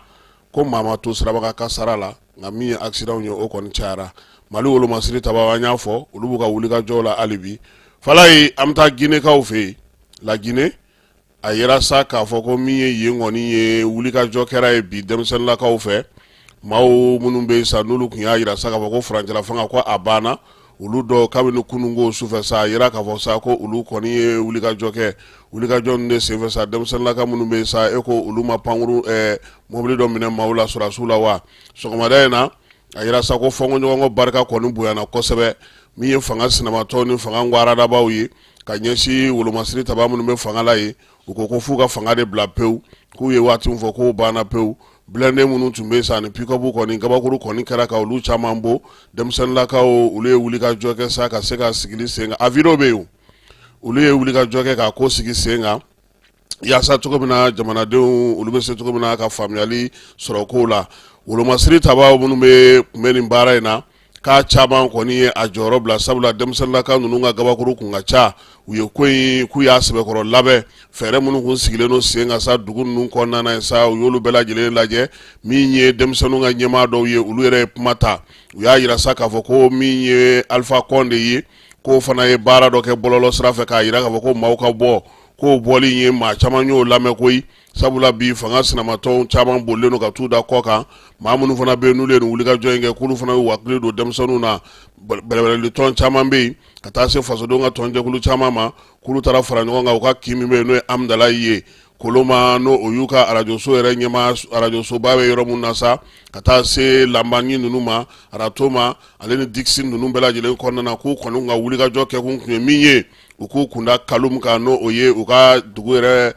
ko maa ma to sirabaga kasara la. Nka min ye accident ye, o kɔni cayara. Mali wolomasiri tabaw, an y'a fɔ, olu b'u ka wulikajɔw la hali bi. Falaye, an bɛ taa Ginekaw fɛ yen, la Guinée. A yera sa k'a fɔ ko min ye yen kɔni ye, wulikajɔ kɛra ye bi denmisɛnninlakaw fɛ, maaw minnu bɛ yen sa, n'olu tun y'a jira sa k'a fɔ ko furancɛla fanga ko a banna. Olu dɔw kabini kununko sufɛ sa, a yira k'a fɔ sa ko olu kɔni ye wulikajɔ kɛ. Wulikajɔ ninnu de senfɛ sa, denmisɛnninlaka minnu bɛ yen sa, e ko olu ma pankuru mobili dɔ minɛ maaw la, sɔrɔdasiw la wa. Sɔgɔmada in na, a yira sa ko fɔnkɔɲɔgɔnkɔ barika kɔni bonyana kosɛbɛ. Min ye fanga sinamatɔw ni fanga ngwaradabaw ye ka ɲɛsin wolomasiri taba minnu bɛ fanga la yen, u ko ko f'u ka fanga de bila pewu, k'u ye waati min fɔ k'o banna pewu. Blindé minnu tun bɛ sa ni pick-up kɔni, kabakuru kɔni kɛra ka olu caman bɔ. Denmisɛnninlakaw, olu ye wulikajɔ kɛ sa ka se ka sigili sen kan. A vidéo bɛ yen. Olu ye wulikajɔ kɛ k'a ko sigi sen kan yaasa cogo min na jamanadenw olu bɛ se cogo min na ka faamuyali sɔrɔ kow la. Wolomasiri tabaw minnu bɛ tun bɛ nin baara in na, k'a caman kɔni ye a jɔyɔrɔ bila, sabula denmisɛnninlaka ninnu ka gabakuru kun ka ca. U ye ko in k'u y'a sɛbɛkɔrɔ labɛn. Fɛɛrɛ minnu kun sigilen don sen kan sa dugu ninnu kɔnɔna na sa, u y'olu bɛɛ lajɛlen lajɛ. Min ye denmisɛnninw ka ɲɛmaa dɔw ye, olu yɛrɛ ye kuma ta. U y'a yira sa k'a fɔ ko min ye Alpha Condé ye, k'o fana ye baara dɔ kɛ bɔlɔlɔ sira fɛ k'a yira k'a fɔ ko maaw ka bɔ. K'o bɔli ye, maa caman y'o lamɛn koyi, sabula bi fanga sinamatɔnw caman bolilen don ka t'u da kɔ kan. Maa minnu fana bɛ yen, n'olu ye nin wulikajɔ in kɛ, k'olu fana y'u hakili don denmisɛnninw na. Bɛrɛbɛrɛli tɔn caman bɛ yen, ka taa se fasodenw ka tɔnjɛkulu caman ma, k'olu taara fara ɲɔgɔn kan u ka kin min bɛ yen, n'o ye Amudalayi ye, Koloma, n'o o y'u ka arajoso yɛrɛ ɲɛmaa, arajosoba bɛ yɔrɔ min na sa, ka taa se Lambanyi ninnu ma, Ratoma, ale ni Dixinn ninnu bɛɛ lajɛlen kɔnɔna na, k'u kɔni ka wulikajɔ kɛkun tun ye min ye, u k'u kunda Kaloum kan, n'o o ye u ka dugu yɛrɛ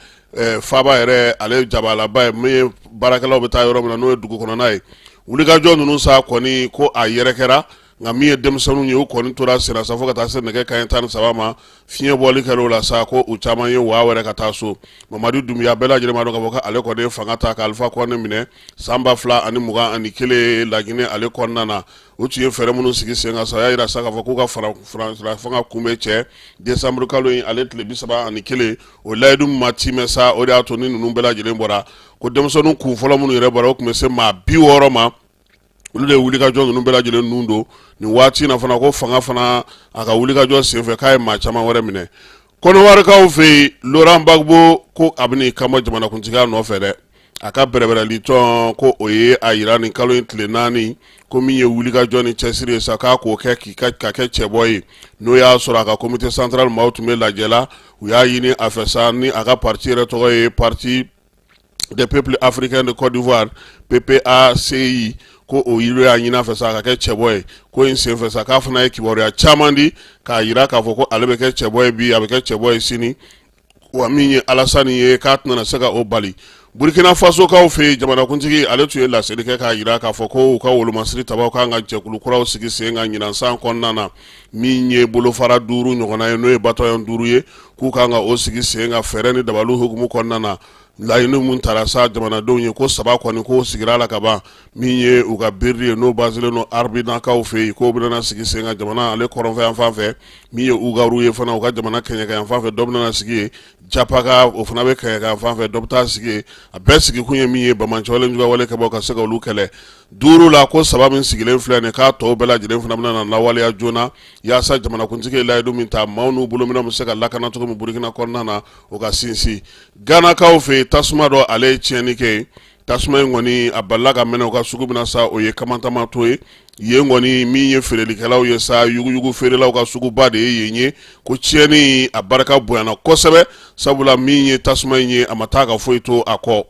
faaba yɛrɛ, ale jabalaba ye, min ye baarakɛlaw bɛ taa yɔrɔ min na, n'o ye dugu kɔnɔna ye. Wulikajɔ ninnu sa kɔni, ko a yɛrɛ kɛra. Nka min ye denmisɛnninw ye, u kɔni tora senna sa fo ka taa se nɛgɛ kanɲɛ 13 ma. Fiɲɛ bɔli kɛra o la sa, ko u caman ye waa wɛrɛ ka taa so. Mamadi Dunbiya, bɛɛ lajɛlen b'a dɔn k'a fɔ ko ale kɔni ye fanga ta ka Alpha Condé minɛ san 2021 Laginɛ ale kɔnɔna na. U tun ye fɛɛrɛ minnu sigi sen kan sa, o y'a jira sa k'a fɔ k'u ka furancɛla fanga kun bɛ cɛ décembre kalo in ale tile 31. O layidu ma timɛ sa, o de y'a to ni ninnu bɛɛ lajɛlen bɔra. Ko denmisɛnnin kun fɔlɔ minnu yɛrɛ bɔra, o tun bɛ se maa 60 ma. Olu de ye wulikajɔ ninnu bɛɛ lajɛlen nun don nin waati in na fana. Ko fanga fana, a ka wulikajɔ senfɛ, k'a ye maa caman wɛrɛ minɛ. Kɔnɔwarikaw fɛ yen, Laurent Gbagbo ko a bɛn'i kanbɔ jamanakuntigiya nɔfɛ dɛ. A ka bɛrɛbɛrɛli tɔn ko o ye a yira nin kalo in tile 4, ko min ye wulikajɔ ni cɛsiri ye sa, k'a k'o kɛ k'i ka kɛ cɛbɔ ye. N'o y'a sɔrɔ a ka comité central maaw tun bɛ lajɛ la, u y'a ɲini a fɛ sa, ni a ka parti yɛrɛ tɔgɔ ye Parti des peuples africains de Côte d'Ivoire, PPACI, ko o yiri y'a ɲini a fɛ sa a ka kɛ cɛbɔ ye. Ko in senfɛ sa, k'a fana ye kibaruya caman di k'a yira k'a fɔ ko ale bɛ kɛ cɛbɔ ye bi, a bɛ kɛ cɛbɔ ye sini, wa min ye Alasani ye, k'a tɛna se ka o bali. Burkina Fasokaw fɛ yen, jamanakuntigi ale tun ye laseli kɛ k'a yira k'a fɔ ko u ka wolomasiri tabaw kan ka jɛkulu kuraw sigi sen kan ɲinan san kɔnɔna na, min ye bolofara 5 ɲɔgɔnna ye, n'o ye bataillon 5 ye, k'u kan ka o sigi sen kan fɛɛrɛ ni dabaliw hukumu kɔnɔna na. Laɲini mun tara sa jamanadenw ye, ko 3 kɔni k'o sigira la ka ban. Min ye u ka BIR ye, n'o basilen don Arbinakaw fɛ yen, k'o bɛna sigi sen kan jamana ale kɔrɔnfɛ yan fan fɛ. Min ye Ugaru ye fana, u ka jamana kɛɲɛka yan fan fɛ, dɔ bɛna sigi yen. Japaka, o fana bɛ kɛɲɛka yan fan fɛ, dɔ bɛ taa sigi yen. A bɛɛ sigikun ye min ye, banbaanciwale, juguyawale kɛbaaw ka se ka olu kɛlɛ. 5 la, ko 3 min sigilen filɛ nin, k'a tɔw bɛɛ lajɛlen fana bɛna na lawaleya joona, yaasa jamanakuntigi ye layidu min ta, maaw n'u bolominɛnw bɛ se ka lakana cogo min Burukina kɔnɔna na, o ka sinsin. Ganakaw fɛ yen, tasuma dɔ ale ye tiɲɛni kɛ yen. Tasuma in kɔni, a balila ka mɛnɛ u ka sugu min na sa, o ye Kantamanto ye. Yen kɔni, min ye feerelikɛlaw ye sa, yuguyugu feerelaw ka suguba de ye yen ye. Ko tiɲɛni a barika bonyana kosɛbɛ, sabula min ye tasuma in ye, a ma taa ka foyi to a kɔ.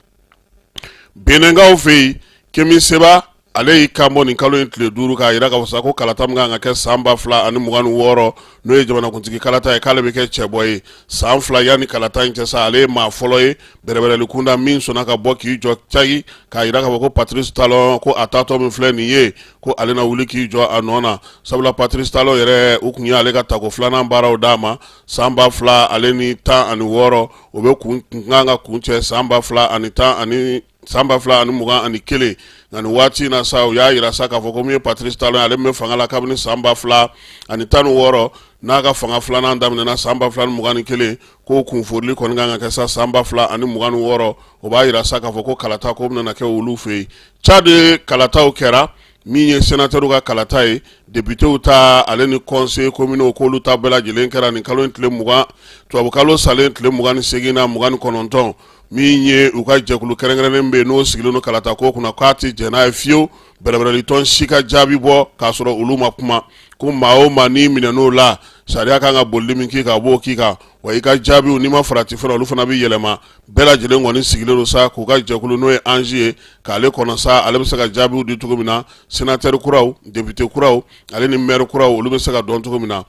Benɛnkaw fɛ yen, Kemi Seba Ale y'i kan bɔ nin kalo in tile 5 k'a jira k'a fɔ sa ko kalata min kan ka kɛ san 2026, n'o ye jamanakuntigi kalata ye, k'ale bɛ kɛ cɛbɔ ye. San 2 yanni kalata in cɛ sa, ale ye maa fɔlɔ ye bɛrɛbɛrɛli kunda min sɔnna ka bɔ k'i jɔ cagi k'a jira k'a fɔ ko Patrice Talon, ko a taatɔ min filɛ nin ye, ko ale na wuli k'i jɔ a nɔ na. Sabula Patrice Talon yɛrɛ, u tun ye ale ka tako filanan baaraw d'a ma san 2016, o bɛ kun kan ka kuncɛ san ba fila ani tan ani san 2021. Nka nin waati in na sa, u y'a jira sa k'a fɔ ko min ye Patrice Talon ye, ale min bɛ fanga la kabini san 2016, n'a ka fanga filanan daminɛna san 2021, ko kunforili kɔni kan ka kɛ sa san 2026. O b'a jira sa k'a fɔ ko kalata ko bɛna kɛ olu fɛ yen. Tchad kalataw kɛra, min ye sénateur ka kalata ye, députéw ta, ale ni conseil communaux, k'olu ta bɛɛ lajɛlen kɛra nin kalo in tile 20, tubabukalo salen tile 28 na 29. Min ye u ka jɛkulu kɛrɛnkɛrɛnnen bɛ yen, n'o sigilen don kalata ko kunna, k'a tɛ jɛn n'a ye fiyewu bɛrɛbɛrɛli si ka jaabi bɔ k'a sɔrɔ olu ma kuma. Ko maa o maa n'i minɛn'o la, sariya kan ka bolili min k'i kan, a b'o k'i kan, wa i ka jaabiw, n'i ma farati fana, olu fana bɛ yɛlɛma. Bɛɛ lajɛlen kɔni sigilen don sa k'u ka jɛkulu, n'o ye ANGE ye, k'ale kɔnɔ sa, ale bɛ se ka jaabiw di cogo min na, sénateur kuraw, député kuraw, ale ni maire kuraw, olu bɛ se ka dɔn cogo min na.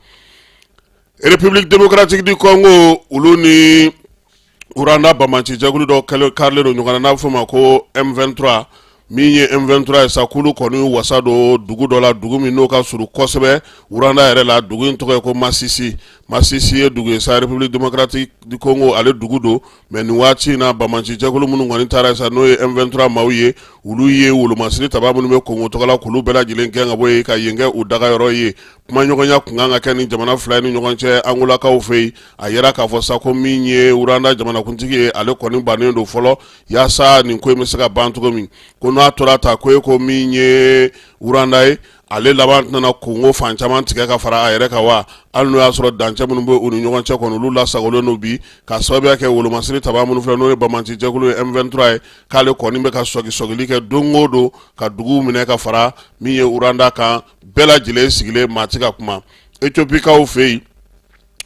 République démocratique du Congo, olu ni Rwanda banbaanci jɛkulu dɔ karilen don ɲɔgɔn na, n'a bɛ f'o ma ko M23. Min ye M23 ye sa, k'olu kɔni wasa don dugu dɔ la, dugu min n'o ka surun kosɛbɛ Rwanda yɛrɛ la. Dugu in tɔgɔ ye ko Masisi. Masisi ye dugu ye sa, République démocratique du Congo ale dugu don. Mais nin waati in na, banbaanci jɛkulu minnu kɔni taara sa, n'o ye M23 maaw ye, olu ye wolomasiri taba minnu bɛ Kongo tɔgɔ la, k'olu bɛɛ lajɛlen gɛn ka bɔ yen, ka yen kɛ u dagayɔrɔ ye. Kumaɲɔgɔnya kun kan ka kɛ ni jamana fila ni ɲɔgɔn cɛ Angolakaw fɛ yen. A yira k'a fɔ sa ko min ye Rwanda jamanakuntigi ye, ale kɔni bannen don fɔlɔ yaasa nin ko in bɛ se ka ban cogo min. Ko n'a tora ta ko ye, ko min ye Rwanda ye, ale laban tɛna Kongo fan caman tigɛ ka fara a yɛrɛ kan wa, hali n'o y'a sɔrɔ dancɛ minnu bɛ u ni ɲɔgɔn cɛ kɔni, olu lasagolen don bi, ka sababuya kɛ wolomasiri taba minnu filɛ, n'o ye banbaanci jɛkulu ye M23 ye, k'ale kɔni bɛ ka sɔgisɔgili kɛ don o don ka duguw minɛ ka fara min ye Rwanda kan. Bɛɛ lajɛlen sigilen, maa tɛ ka kuma. Etiopikaw fɛ yen,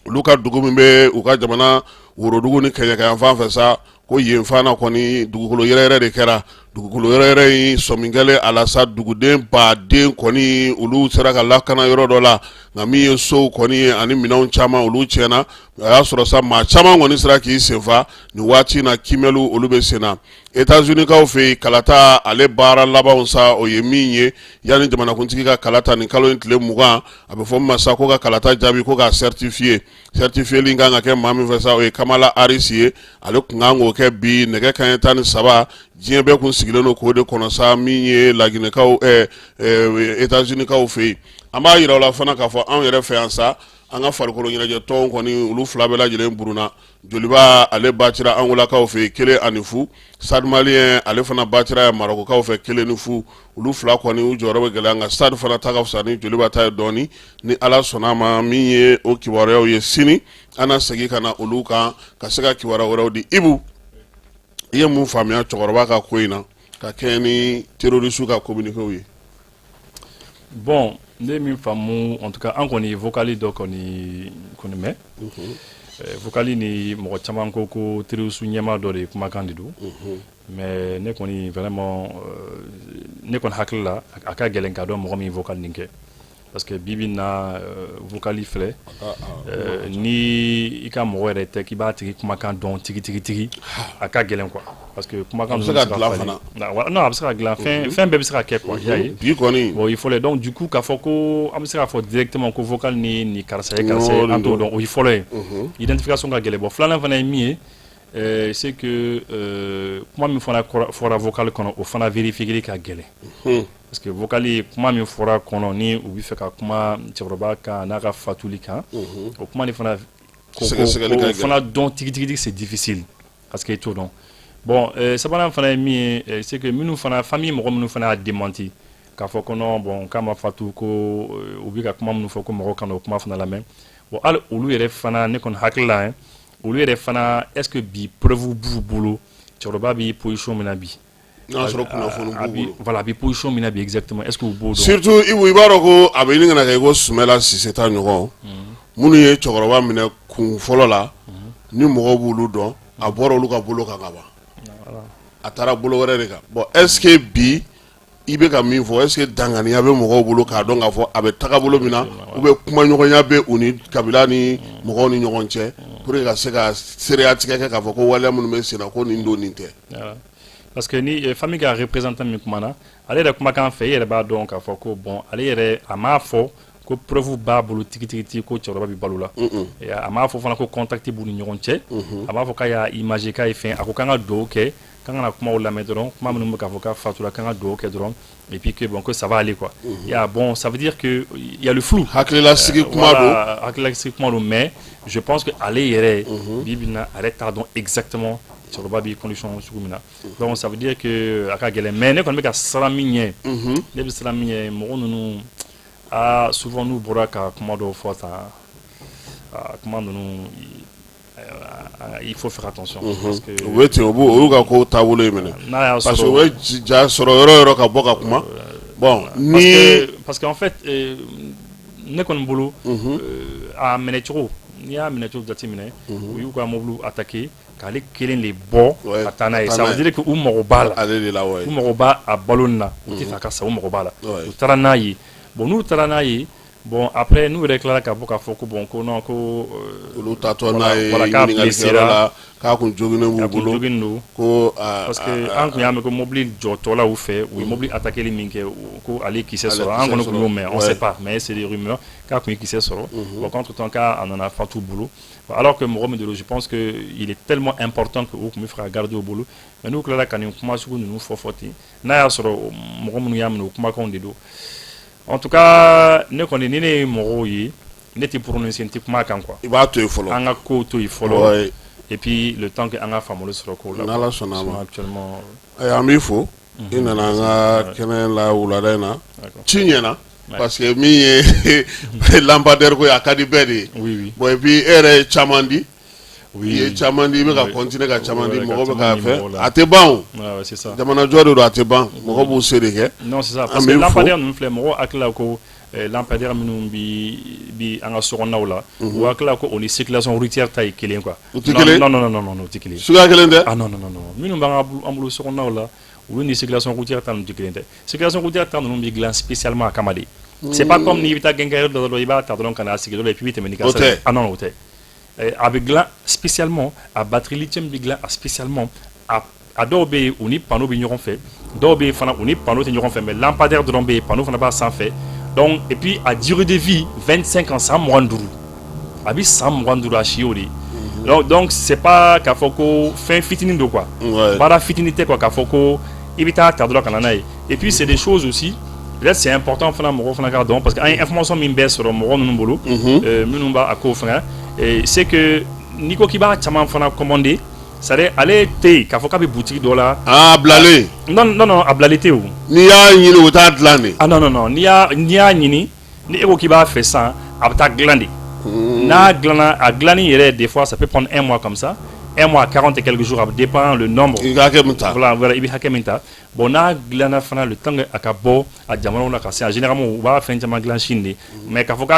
olu ka dugu min bɛ u ka jamana worodugu ni kɛɲɛkayanfan fɛ sa, ko yen fana kɔni dugukolo yɛrɛyɛrɛ de kɛra. Dugukolo yɛrɛyɛrɛ in sɔmi kɛlen a la sa, duguden baden kɔni, olu sera ka lakana yɔrɔ dɔ la, nka min ye sow kɔni ye ani minɛnw caman, olu tiɲɛna. A y'a sɔrɔ sa maa caman kɔni sera k'i senfa. Nin waati in na, kiimɛliw olu bɛ sen na. États-Unis-kaw fɛ yen, kalata ale baara labanw sa, o ye min ye yanni jamanakuntigi ka kalata nin kalo in tile 20, a bɛ fɔ min ma sa ko ka kalata jaabi ko k'a certifier. Certifieli kan ka kɛ maa min fɛ sa, o ye Kamala Harris ye. Ale kun kan k'o kɛ bi nɛgɛ kanɲɛ 13. Diɲɛ bɛɛ kun sigilen don k'o de kɔnɔ sa, min ye Laginɛkaw, États-Unis-kaw fɛ yen. An b'a jira u la fana k'a fɔ anw yɛrɛ fɛ yan sa, an ka farikolo ɲɛnajɛ tɔnw kɔni, olu fila bɛɛ lajɛlen burunna. Joliba ale batira Angolakaw fɛ 1-0. Stade Malien ale fana batira yan Marɔkukaw fɛ 1-0. Olu fila kɔni, u jɔyɔrɔ bɛ gɛlɛya, nka Stade fana ta ka fisa ni Joliba ta ye dɔɔnin. Ni Ala sɔnna a ma, min ye o kibaruyaw ye, sini an na segin ka na olu kan ka se ka kibaruya wɛrɛw di. Ibu, i ye mun faamuya cɛkɔrɔba ka ko in na ka kɛɲɛ ni terroriste ka communiqué ye? Bon, ne ye min faamu, en tout cas, an kɔni ye vocal dɔ kɔni mɛn. Vocal ni mɔgɔ caman ko ko terroriste ɲɛmaa dɔ de ye kumakan de don. Mais ne kɔni vraiment, ne kɔni hakili la, a ka gɛlɛn k'a dɔn mɔgɔ min ye vocal nin kɛ. Parce que bi bi in na, vocal filɛ, ni i ka mɔgɔ yɛrɛ tɛ k'i b'a tigi kumakan dɔn tigi tigi tigi, a ka gɛlɛn quoi. Parce que kumakan A bɛ se ka dilan fana. Non, a bɛ se ka dilan, fɛn fɛn bɛɛ bɛ se ka kɛ quoi, i y'a ye. Bi kɔni. Bon, il faut le donc du coup k'a fɔ ko an bɛ se k'a fɔ directement ko vocal ni ni karisa ye karisa ye, an t'o dɔn, o ye fɔlɔ ye. Identification ka gɛlɛn. Bon, filanan fana ye min ye, c'est que kuma min fana fɔra vocal kɔnɔ, o fana vérifier ka gɛlɛn. Parce que vocal, kuma min fɔra kɔnɔ, ni u bɛ fɛ ka kuma cɛkɔrɔba kan n'a ka fatuli kan, o kuma nin fana Sɛgɛsɛgɛli ka o fana dɔn tigitigi, c'est difficile parce que i t'o dɔn. Bon, sabanan fana ye min ye, c'est que minnu fana famille mɔgɔ minnu fana y'a démenti k'a fɔ ko non, bon, k'a ma fatu, ko u bɛ ka kuma minnu fɔ, ko mɔgɔw kana o kuma fana lamɛn. Bon, hali olu yɛrɛ fana, ne kɔni hakili la, olu yɛrɛ fana, est ce que bi preuve b'u bolo cɛkɔrɔba bɛ position min na bi? N'a sɔrɔ kunnafoni b'u bolo. Voilà, a bɛ position min na bi exactement, est ce que u b'o dɔn? Surtout Ibu, i b'a dɔn ko a bɛ ɲini ka na kɛ ko Sumala Sise ta ɲɔgɔn, minnu ye cɛkɔrɔba minɛ kun fɔlɔ la, ni mɔgɔw b'olu dɔn, a bɔra olu ka bolo kan ka ban, a taara bolo wɛrɛ de kan. Bon, est ce que bi I bɛ ka min fɔ, est ce que danganiya bɛ mɔgɔw bolo k'a dɔn k'a fɔ a bɛ tagabolo min na, ou bien kumaɲɔgɔnya bɛ u ni kabila ni mɔgɔw ni ɲɔgɔn cɛ pour que ka se ka seereya tigɛ kɛ k'a fɔ ko waleya minnu bɛ sen na, ko nin don, nin tɛ? Parce que ni famille ka représentant min kumana, ale yɛrɛ kumakan fɛ, i yɛrɛ b'a dɔn k'a fɔ ko bon, ale yɛrɛ a m'a fɔ ko preuve b'a bolo tigitigi ko cɛkɔrɔba bɛ balo la. A m'a fɔ fana ko contact b'u ni ɲɔgɔn cɛ. A b'a fɔ k'a y'a imagé, k'a ye fɛn. A ko k'an ka dugawu kɛ, k'an kana kumaw lamɛn dɔrɔn, kuma minnu bɛ k'a fɔ k'a fatura, k'an ka dugawu kɛ dɔrɔn, et puis que bon, que ça va aller quoi. Ya bon, ça veut dire que il y a le flou. Hakililasigi kuma don. Hakililasigi kuma don, mais je pense que ale yɛrɛ bi bi in na, a yɛrɛ t'a dɔn exactement cɛkɔrɔba b'i condition sugu min na. Donc ça veut dire que a ka gɛlɛn, mais ne kɔni bɛ ka siran min ɲɛ, ne bɛ siran min ɲɛ, mɔgɔ ninnu, aa, souvent n'u bɔra ka kuma dɔw fɔ tan, kuma ninnu, il faut faire attention. Parce que u bɛ ten, u b'u olu ka ko taabolo ye minɛ. N'a y'a sɔrɔ parce que u bɛ ja sɔrɔ yɔrɔ o yɔrɔ ka bɔ ka kuma, bon, ni parce que en fait, ne kɔni bolo, a minɛcogo, n'i y'a minɛcogo jateminɛ, u y'u ka mobili attaqué k'ale kelen de bɔ ka taa n'a ye, ça veut dire que u mago b'a la. Ale de la, ouais. U mago b'a a balo nin na, u tɛ fɛ a ka sa, u mago b'a la. U taara n'a ye. Bon, n'u taara n'a ye, bon, après n'u yɛrɛ tilala ka bɔ k'a fɔ ko bon, ko non, ko olu taatɔ n'a ye ɲininkalikɛyɔrɔ la, k'a kun joginnen b'u bolo. Joginnen don. Ko parce que an kun y'a mɛn ko mobili jɔtɔ la u fɛ, u ye mobili attaqué min kɛ, ko ale kisɛ sɔrɔ. An kɔni kun y'o mɛn, on sait pas, mais c'est des rumeurs, k'a kun ye kisɛ sɔrɔ. Bon, contre temps k'a nana fatu bolo, alors que mɔgɔ min don, je pense que il est tellement important que u kun bɛ fɛ ka garder u bolo. Mais n'u tilala ka nin kuma sugu ninnu fɔ fɔ ten, n'a y'a sɔrɔ mɔgɔ minnu y'a minɛ, o kumakanw de don. En tout cas, ne kɔni, ni ne ye mɔgɔw ye, ne tɛ prononcer, n tɛ kuma kan quoi. I b'a to yen fɔlɔ. An ka kow to yen fɔlɔ, et puis le temps que an ka faamuyali sɔrɔ kow la. N'Ala sɔnna a ma. Actuellement. Ayiwa, an b'i fo, i nana an ka kɛnɛ la wulada in na, ci ɲɛna, parce que min ye lampadaire ko ye, a ka di bɛɛ de ye. Bon, et puis e yɛrɛ ye caman di, i ye caman di, i bɛ ka continuer ka caman di, mɔgɔ bɛ ka fɛ, a tɛ ban o. Jamanajɔ de don, a tɛ ban, mɔgɔ b'u se de kɛ. Non, c'est ça, parce que lampadaire ninnu filɛ, mɔgɔw hakili la ko lampadaire minnu bi an ka sokɔnɔnaw la, u hakili la ko o ni circulation routière ta ye kelen quoi. U tɛ kelen. Non, non, non, non, u tɛ kelen. Suguya kelen tɛ. Ah non, non, non, non, minnu b'an ka an bolo sokɔnɔnaw la, olu ni circulation routière ta ninnu tɛ kelen tɛ. Circulation routière ta ninnu bɛ dilan spécialement a kama de. C'est pas comme n'i bɛ taa quincaillerie dɔ dɔrɔn, i b'a ta dɔrɔn ka n'a sigi dɔrɔn et puis i bɛ tɛmɛ n'i ka sira ye. Ah non, o tɛ. A bɛ dilan spécialement, a batterie lithium bɛ dilan a spécialement. A dɔw bɛ yen, u ni panneau bɛ ɲɔgɔn fɛ, dɔw bɛ yen fana, u ni panneau tɛ ɲɔgɔn fɛ, mais lampadaire dɔrɔn bɛ yen, panneau fana b'a sanfɛ. Donc, et puis a durée de vie, 25 ans, san 25, a bɛ san 25, a si y'o de ye. Donc c'est pas k'a fɔ ko fɛn fitinin don quoi, baara fitinin tɛ quoi, k'a fɔ ko i bɛ taa ta dɔrɔn ka na n'a ye. Et puis c'est des choses aussi, peut-être c'est important fana, mɔgɔw fana k'a dɔn, parce que an ye information min bɛɛ sɔrɔ mɔgɔ ninnu bolo, minnu b'a ko fɛngɛ, c'est que n'i ko k'i b'a caman fana commander, c'est à dire ale tɛ yen k'a fɔ k'a bɛ boutique dɔ la. Ah, a bilalen. Non, non, non, a bilalen tɛ o. N'i y'a ɲini, u t'a dilan de. Ah non, non, non, n'i y'a ɲini, ni e ko k'i b'a fɛ sisan, a bɛ taa dilan de. N'a dilanna, a dilanni yɛrɛ, des fois ça peut prendre un mois comme ça, un mois 40 et quelques jours, a bɛ dépend le nombre. I ka hakɛ min ta. Voilà, i bɛ hakɛ min ta. Bon, n'a dilanna fana, le temps que a ka bɔ a jamanaw la ka se, généralement u b'a fɛn caman dilan Chine de, mais k'a fɔ k'a